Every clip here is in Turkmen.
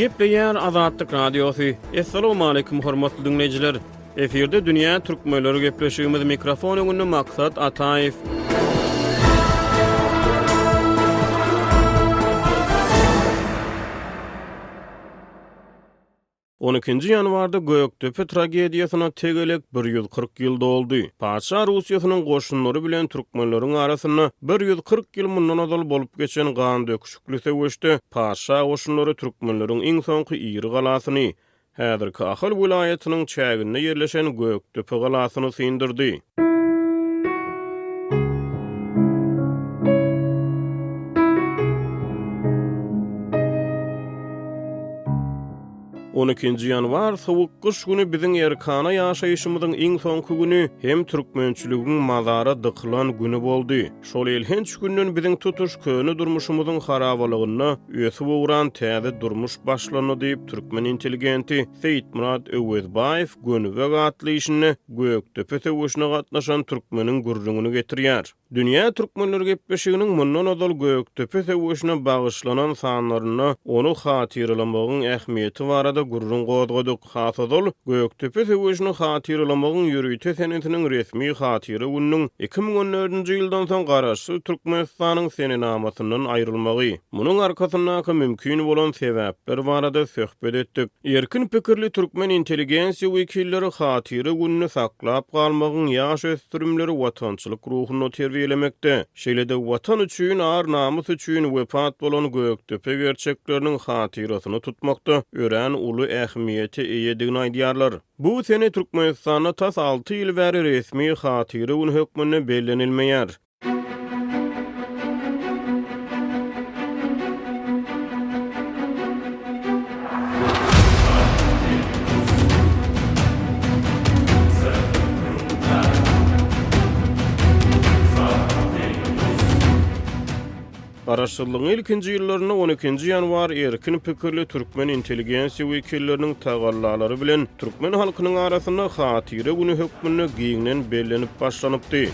Gepleýär Azatlyk Radiosy. Assalamualaikum hormatly diňleýjiler. Efirde dünýä türkmenleri gepleşigimiz mikrofon öňünde Maksat Ataýew. On ikinji ýanwarda Gökdepe tragediýasyna tegelek 140 ýyl doldy. Patyşa Russiýasynyň goşunlary bilen türkmenleriň arasynda 140 ýyl mundan ozal bolup geçen gandöküşikli söweşde patyşa goşunlary türkmenleriň iň soňky iri galasyny, häzirki Ahal welaýatynyň çäginde ýerleşen Gökdepe galasyny syndyrdy. On ikinji ýanwar sowuk gyş güni biziň erkana ýaşaýşymyzyň iň soňky güni hem türkmençiligiň mazara dykylan güni boldy. Şol elhenç günden biziň tutuş köne durmuşymyzyň harabalygynda ösüp ugran täze durmuş başlandy diýip, türkmen intelligenti Seýitmyrat Öwezbaýew Gönübek atly işinde Gökdepe söweşine gatnaşan türkmeniň gürrüňini getirýär. Dünýä türkmenleri gepleşiginiň mundan ozal Gökdepe söweşine bagyşlanan sanlarynda ony hatyralamagyň ähmiýeti barada gürrüň gozgadyk. Has ozal, Gökdepe söweşini hatyralamagyň ýörite senesiniň resmi hatyra gününiň 2014-nji ýyldan soň Garaşsyz Türkmenistanyň senenamasyndan aýrylmagy, munuň arkasyndaky mümkin bolan sebäpler barada söhbet etdik. Erkin pikirli türkmen intelligensiýa wekilleri hatyra gününi saklap galmagyň ýaş ösdürimleri watançylyk ruhunda terbiýelemekde, Şeýle-de Watan üçin, ar-namys üçin wepat bolan Gökdepe gerçekleriniň hatyrasyny tutmakda örän uly ähmiýete eýedigini aýdýarlar. Bu sene Türkmenistanda tas alty ýyl bäri resmi hatyra güni hökmünde bellenilmeýär. Garaşsyzlygyň ilkinji ýyllarynda on ikinji ýanwar erkin pikirli türkmen intelligensiýa wekilleriniň tagallalary bilen türkmen halkynyň arasynda Hatyra güni hökmünde giňden bellenip başlanypdy.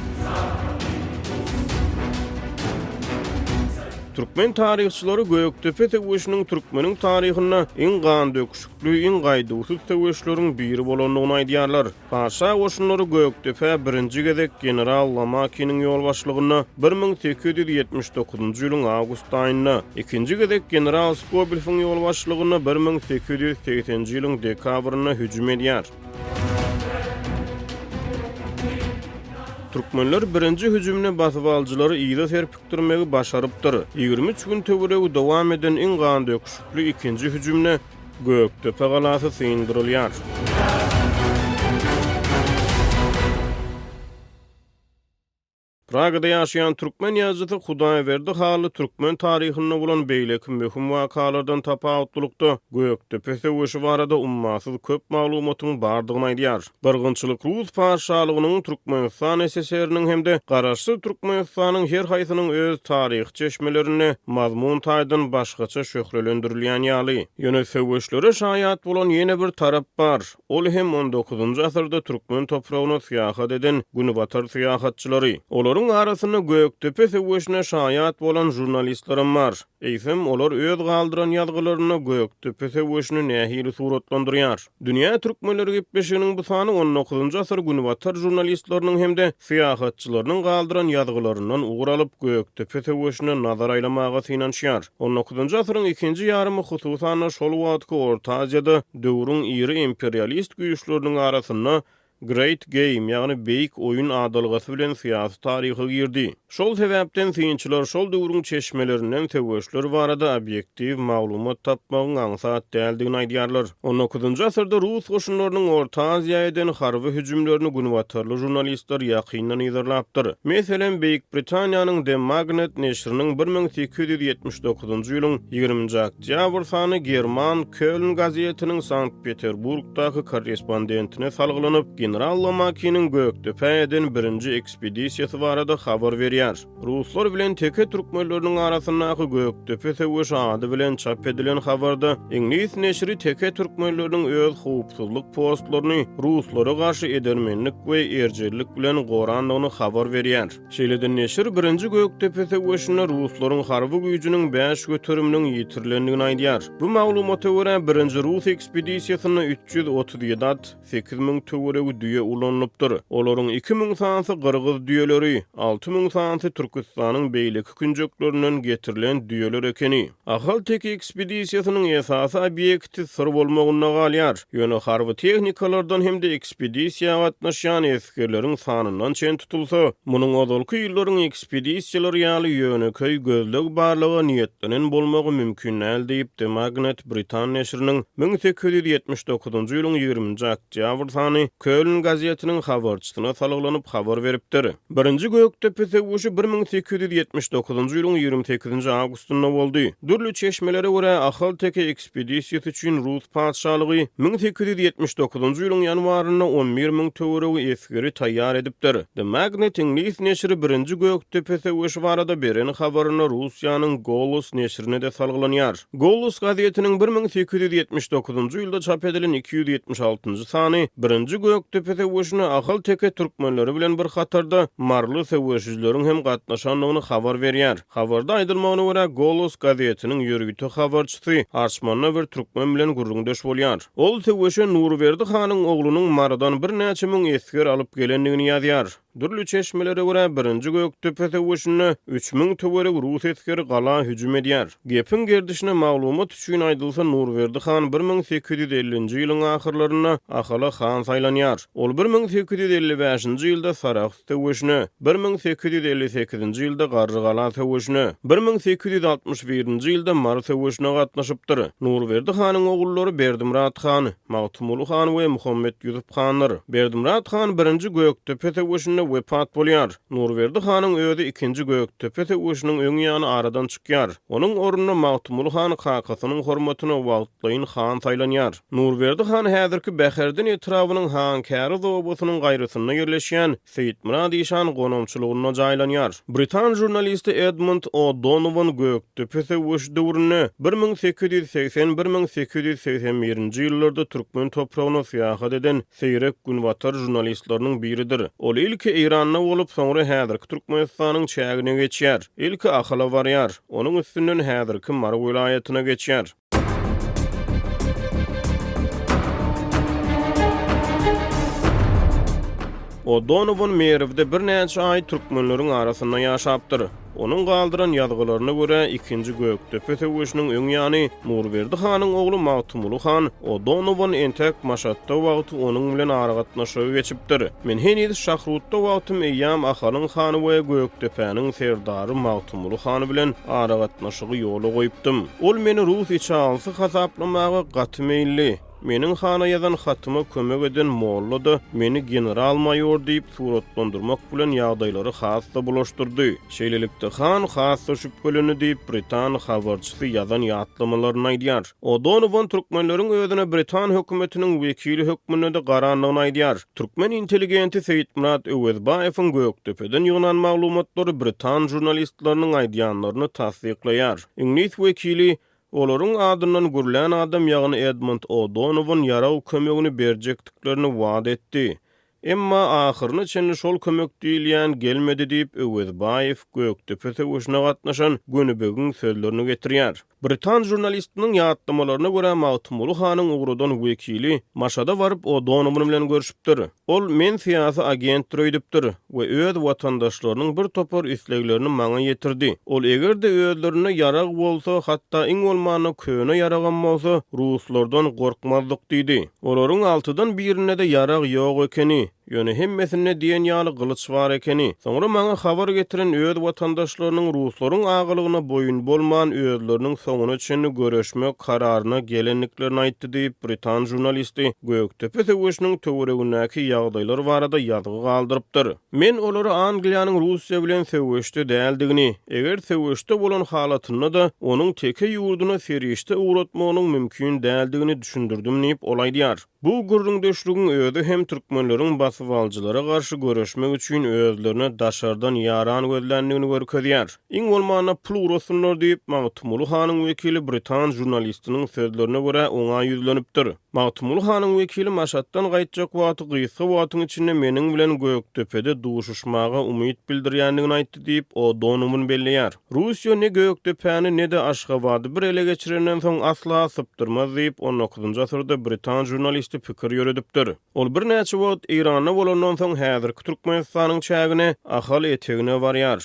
Türkmen taryhçylary Gökdepe söweşiniň türkmeniň taryhynda iň gandöküşikli, iň gaýduwsyz söweşleriň biri bolandygyny aýdýarlar. Patyşa goşunlary Gökdepä birinji gezek general Lomakiniň ýolbaşçylygynda 1879-njy ýylyň awgust aýynda, ikinji gezek general Skobelewiň ýolbaşçylygynda 1880-nji ýylyň dekabrynda hüjüm edýär. Türkmenler birinji hüjümde basybalyjylary yza serpikdirmegi başarypdyr. 23 gün töweregi dowam eden iň gandöküşikli ikinji hüjümde Gökdepe galasy syndyrylýar. Pragada ýaşaýan türkmen ýazyjysy Hudaýberdi Hally türkmen taryhynda bolan beýleki möhüm wakalardan tapawutlylykda, Gökdepe söweşi barada ummasyz köp maglumatyň bardygyny aýdýar. Gyrgynçylyk rus patyşalygynyň, Türkmenistan SSR-niň hem-de Garaşsyz Türkmenistanyň her haýsynyň öz taryhy çeşmelerinde mazmun taýdan başgaça şöhlelendirilýän ýaly. Ýöne söweşlere şaýat bolan ýene bir tarap bar. Ol hem on dokuzynjy asyrda türkmen topragyna syýahat eden günbatar syýahatçylary. Olaryň arasynda Gökdepe söweşine şaýat bolan žurnalistlerem bar. Eýsem, olar öz galdyran ýazgylarynda Gökdepe söweşini nähili suratlandyrýar? Dünýä türkmenleri gepleşiginiň bu sany on dokuzynjy asyr günbatar žurnalistleriniň hem-de syýahatçylarynyň galdyran ýazgylaryndan ugur alyp, Gökdepe söweşine nazar aýlamaga synanyşýar. On dokuzynjy asyryň ikinji ýarymy, hususan-da, şol wagtky Orta Aziýada döwrüň iri imperialist güýçleriniň arasynda Great Game, ýagny Beýik oýun adalgasy bilen syýasy taryha girdi. Şol sebäpden synçylar şol döwrüň çeşmelerinden söweşler barada obýektiw maglumat tapmagyň aňsat däldigini aýdýarlar. On dokuzynjy asyrda rus goşunlarynyň Orta Aziýa eden harby hüjümlerini günbatarly žurnalistler ýakyndan yzarlapdyr. Meselem, Beýik Britaniýanyň The Magnet neşiriniň 1879-njy ýylyň ýigriminji oktýabr sany german Köln gazetiniň Sankt-Peterburgdaky korrespondentine salgylanyp, general. General Lomakiniň Gökdepä eden birinji ekspedisiýasy barada habar berýär. Ruslar bilen teke türkmenleriniň arasyndaky Gökdepe söweşi ady bilen çap edilen habarda iňlis neşiri teke türkmenleriniň öz howpsuzlyk postlaryny ruslara garşy edermenlik we erjellik bilen gorandygyny habar berýär. Şeýle-de neşir birinji Gökdepe söweşinde ruslaryň harby güýjüniň 5 göteriminiň ýitirilendigini aýdýar. Bu maglumata görä, birinji rus ekspedisiýasynda 337 at, 8000 töweregi düýe ulanylypdyr. Olaryň 2000 sanysy gyrgyz düýeleri, 6000 sanysy Türküstanyň beýleki künjeklerinden getirilen düýeler ekeni. Ahal-teke ekspedisiýasynyň esasy obýekti syr bolmagynda galýar. Ýöne harby tehnikalardan hem-de ekspedisiýa gatnaşýan esgerleriň sanyndan çen tutulsa, munuň ozalky ýyllaryň ekspedisiýalary ýaly ýönekeý gözleg-barlaga niýetlenen bolmagy mümkin däl diýip, The Magnet britan neşiriniň 1879-njy ýylyň ýigriminji oktýabr sany Köln gazetiniň habarçysyna salgylanyp habar beripdir. Birinji Gökdepe söweşi 1879-njy ýylyň 28-nji awgustynda boldy. Dürli çeşmelere görä, Ahal-teke ekspedisiýasy üçin rus patyşalygy 1879-njy ýylyň ýanwarynda 11 müň töweregi esgeri taýýar edipdir. The Magnet iňlis neşiri Birinji Gökdepe söweşi barada beren habarynda Russiýanyň Golos neşirine-de salgylanýar. Golos gazetiniň 1879-njy ýylda çap edilen 276-njy sany Birinji Gökdepe söweşine ahal-teke türkmenleri bilen bir hatarda maryly söweşijileriň hem gatnaşandygyny habar berýär. Habarda aýdylmagyna görä, Golos gazetiniň ýörite habarçysy Arçmanda bir türkmen bilen gürrüňdeş bolýar. Ol söweşe Nurberdi hanyň oglunyň Marydan birnäçe müň esger alyp gelendigini ýazýar. Dürli çeşmelere görä, birinji Gökdepe söweşinde 3000 töweregi rus esgeri gala hüjüm edýär. Gepiň gerdişine maglumat üçin aýdylsa, Nurberdi han 1850-nji ýylyň ahyrlarynda Ahala han saýlanýar. Ol 1855-nji ýylda Sarahs söweşine, 1858-nji ýylda Garrygala söweşine, 1861-nji ýylda Mary söweşine gatnaşypdyr. Nurberdi hanyň ogullary Berdimyrat han, Magtymguly han we Muhammet Ýusup handyr. Berdimyrat han birinji Gökdepe söweşinde wepat bolýar. Nurberdi hanyň özi ikinji Gökdepe söweşiniň öň ýany aradan çykýar. Onuň ornuna Magtymguly han kakasynyň hormatyna wagtlaýyn han saýlanýar. Nurberdi han häzirki Bäherden etrabynyň Hankäriz obasynyň gaýrasynda ýerleşýän Seýitmyrat işan gonamçylygynda jaýlanýar. Britan žurnalisti Edmund O'Donowan Gökdepe söweşi döwründe 1880, 1881-nji ýyllarda türkmen topragyna syýahat eden seýrek günbatar žurnalistleriniň biridir. Ol ilki Eýranda bolup, soňra häzirki Türkmenistanyň çägine geçýär. Ilki Ahala barýar. Onuň üstünden häzirki Mary welaýatyna geçýär. O'Donowan Merwde birnäçe aý türkmenleriň arasynda ýaşapdyr. Onuň galdyran ýazgylaryna görä, ikinji Gökdepe söweşiniň öň ýany Nurberdi hanyň ogly Magtymguly han O'Donowan entäk Maşatda wagty onuň bilen aragatnaşyga geçipdir. Men heniz Şahrutda wagtym eýýäm Ahalyň hany we Gökdepäniň serdary Magtymguly han bilen aragatnaşygy ýola goýupdym. Ol meni rus içalysy hasaplamaga gaty meýilli. Meniň hana ýazan hatyma kömek eden molla-da meni general-maýor diýip suratlandyrmak bilen ýagdaýlary has-da bulaşdyrdy. Şeýlelikde, han has-da şübhelendi diýip, britan habarçysy ýazan ýatlamalarynda aýdýar. O'Donowan türkmenleriň özüne britan hökümetiniň wekili hökmünde-de garandygyny aýdýar. Türkmen intelligenti Seýitmyrat Öwezbaýewiň Gökdepeden ýygnan maglumatlary britan žurnalistleriniň aýdýanlaryny tassyklaýar. Iňlis wekili, olaryň adyndan gürlän adam, ýagny Edmund O'Donowan ýarag kömegini berjekdiklerini wada etdi. Emma ahyryna çenli şol kömek diýilýän gelmedi diýip, Öwezbaýew Gökdepe söweşine gatnaşan Gönübegiň sözlerini getirýär. Britan žurnalistiniň ýatlamalaryna görä, Magtymguly hanyň ugradan wekili Maşada baryp, O'Donowan bilen görşüpdir. Ol men syýasy agentdir öýdüpdir we öz watandaşlarynyň bir topar isleglerini maňa ýetirdi. Ol eger-de özlerinde ýarag bolsa, hatda iň bolmanda köne ýaragam bolsa, ruslardan gorkmazdyk diýdi. Olaryň altydan birinde-de ýarag ýok ekeni, ýöne hemmesinde diýen ýaly gylyç bar ekeni. Soňra maňa habar getiren öz watandaşlarynyň ruslaryň agalygyna boýun bolman, özleriniň soňuna çenli göreşmek kararyna gelendiklerini aýtdy diýip, britan žurnalisti Gökdepe söweşiniň töweregindäki ýagdaýlar barada ýazgy galdyrypdyr. Men olara Angliýanyň Russiýa bilen söweşde däldigini, eger söweşde bolan halatynda-da, onuň teke ýurduna serişde ugratmagynyň mümkin däldigini düşündirdim diýip, ol aýdýar. Bu gürrüňdeşligiň özi hem türkmenleriň basybalyjylara garşy göreşmek üçin özlerine daşardan ýaran gözländigini görkezýär. Iň bolmanda pul ugratsynlar diýip, Magtymguly hanyň wekili britan žurnalistiniň sözlerine görä oňa ýüzlenipdir. Magtymguly hanyň wekili Maşatdan gaýtjak wagty gysga wagtyň içinde meniň bilen Gökdepede duşuşmaga umyt bildirýändigini aýtdy diýip, O'Donowan belleýär. Russiýa ne Gökdepäni, ne-de Aşgabady bir ele geçirenden soň asla sypdyrmaz diýip, on dokuzynjy asyrda britan žurnalisti pikir ýöredipdir. Ol birnäçe wagt Eýranda bolandan soň häzirki Türkmenistanyň çägine, Ahal etegine barýar.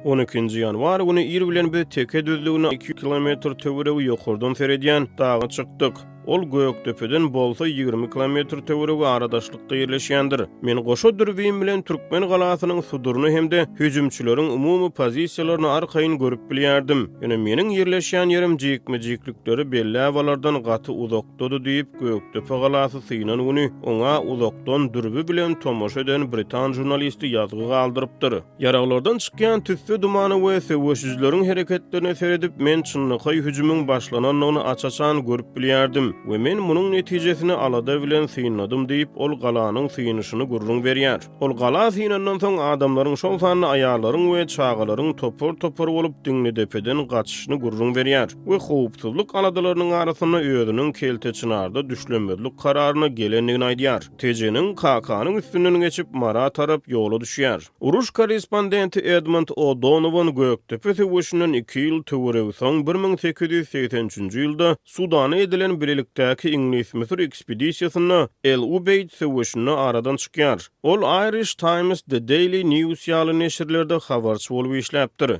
On ikinji ýanwar güni ir bilen biz Teke düzlügine iki kilometr töweregi ýokardan seredýän daga çykdyk. Ol Gökdepeden bolsa 20 kilometr töweregi aradaşlykda ýerleşýändir. Men goşa dürbim bilen türkmen galasynyň suduryny hem-de hüjümçileriň umumy pozisiýalaryny arkaýyn görüp bilýärdim. Ýöne meniň ýerleşýän ýerim jikme-jiklikleri belläp alardan gaty uzakdady diýip, Gökdepe galasy synan güni oňa uzakdan dürbi bilen tomaşa eden britan žurnalisti ýazgy galdyrypdyr. Ýaraglardan çykýan tüsse dumana we söweşijileriň hereketlerine seredip, men çynlakaý hüjümiň başlanandygyny aç-açan görüp bilýärdim we men munuň netijesini alada bilen synladym diýip, ol galanyň synyşyny gürrüň berýär. Ol gala synandan soň, adamlaryň, şol sanda aýallaryň we çagalaryň topar-topar bolup Diňlidepeden gaçyşyny gürrüň berýär we howpsuzlyk aladalarynyň arasynda özüniň Kelteçynarda düşlemezlik kararyna gelendigini aýdýar. Tejeniň Kakanyň üstünden geçip, Mara tarap ýola düşýär. Uruş korrespondenti Edmund O'Donowan Gökdepe söweşinden iki ýyl töweregi soň, 1883-nji ýylda Sudana edilen bilelikdäki iňlis-müsür ekspedisiýasynda El-Ubeýd söweşinde aradan çykýar. Ol Irish Times, The Daily News ýaly neşirlerde habarçy bolup işläpdir.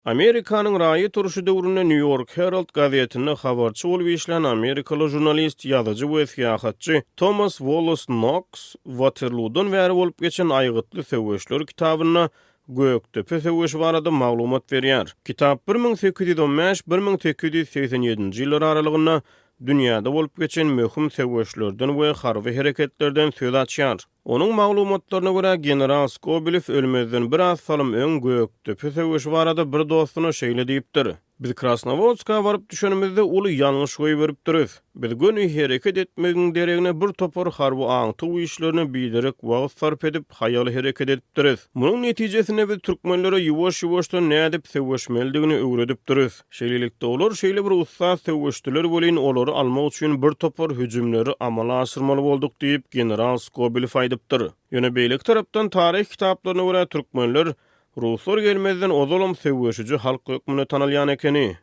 Amerikanyň raýat urşy döwründe Nýu-Ýork Herald gazetinde habarçy bolup işlän amerikaly žurnalist, ýazyjy we syýahatçy Tomas Wollas Noks Waterludan bäri bolup geçen aýgytly söweşler kitabynda Gökdepe söweşi barada maglumat berýär. Kitap 1815, 1887-nji ýyllar aralygynda dünýäde bolup geçen möhüm söweşlerden we harby hereketlerden söz açýar. Onuň maglumatlaryna görä, general Skobelew ölmezden biraz salym öň Gökdepe söweşi barada bir dostuna şeýle diýipdir, Biz Krasnowodska baryp düşenimizde uly ýalňyş goýberipdiris. Biz göni hereket etmegiň deregine bir topar harby aňtaw işlerine biderek wagt sarp edip, haýal hereket edipdiris. Munuň netijesinde biz türkmenlere ýuwaş-ýuwaşdan nädip söweşmelidigini öwredipdiris. Şeýlelikde, olar şeýle bir ussat söweşdiler welin, olary almak üçin bir topar hüjümleri amala aşyrmaly bolduk diýip, general Skobelew aýdypdyr. Ýöne beýleki tarapdan taryh kitaplaryna görä, türkmenler ruslar gelmezden ozalam söweşiji halk hökmünde tanalýan ekeni.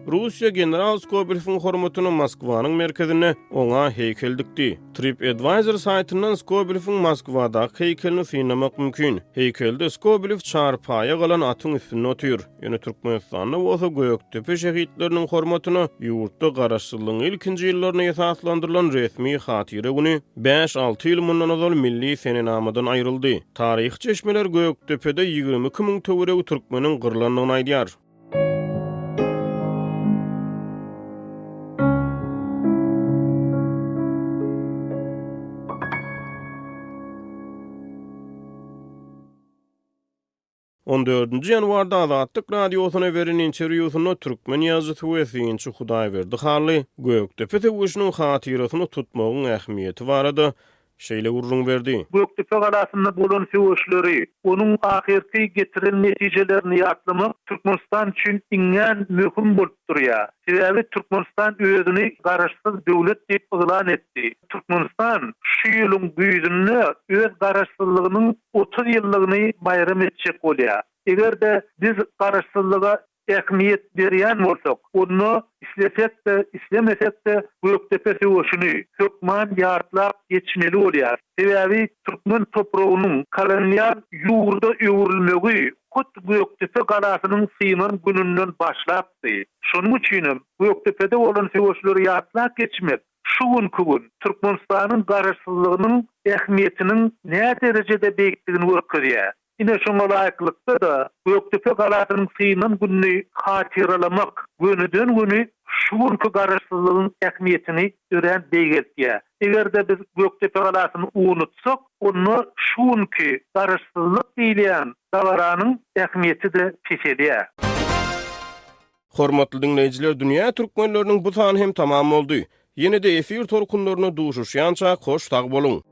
Russiýa general Skobelewiň hormatyna Moskwanyň merkezinde oňa heýkel dikdi. TripAdvisor saýtyndan Skobelewiň Moskwadaky heýkelini synlamak mümkin. Heýkelde Skobelew çarpaýa galan atyň üstünde otyr. Ýöne Türkmenistanda bolsa Gökdepe şehitleriniň hormatyna ýurtda garaşsyzlygyň ilkinji ýyllarynda esaslandyrylan resmi Hatyra güni bäş-alty ýyl mundan ozal milli senenamadan aýryldy. Taryhy çeşmeler Gökdepede 22 müň töweregi türkmeniň gyrlandygyny aýdýar. On dördünji ýanwarda Azatlyk Radiosyna beren interwýusynda türkmen ýazyjysy we synçy Hudaýberdi Hally Gökdepe söweşiniň hatyrasyny tutmagyň ähmiýeti barada şeýle gürrüň berdi. Gökdepe galasynda bolan söweşleri, onuň ahyrky getiren netijelerini ýatlamak Türkmenistan üçin iňňän möhüm bolup durýar. Sebäbi Türkmenistan özüni garaşsyz döwlet diýip yglan etdi. Türkmenistan şu ýylyň güýzünde öz garaşsyzlygynyň 30 ýyllygyny baýram etjek bolýar. Eger-de biz garaşsyzlyga ähmiýet berýän bolsak, onda islesek-de, islemesek-de Gökdepe söweşini hökman ýatlap geçmeli bolýar. Sebäbi türkmen topragynyň kolonial ýurda öwrülmegi hut Gökdepe galasynyň synan gününden başlapdy. Şonuň üçinem Gökdepede bolan söweşleri ýatlap geçmek şu günki gün Türkmenistanyň Garaşsyzlygynyň ähmiýetiniň näderejede beýikdigini görkezýär. Ine, şoňa laýyklykda-da, Gökdepe galasynyň synan gününi hatyralamak gönüden-göni şu günki Garaşsyzlygyň ähmiýetini örän beýgeltýär. Eger-de biz Gökdepe galasyny unutsak, onda şu günki Garaşsyzlyk diýilýän dabaranyň ähmiýeti-de peselýär. Hormatly diňleýjiler Dünýä Türkmenleriniň bu sany hem tamam boldy. Ýene-de efir tolkunlarynda duşuşýançak hoş sag boluň.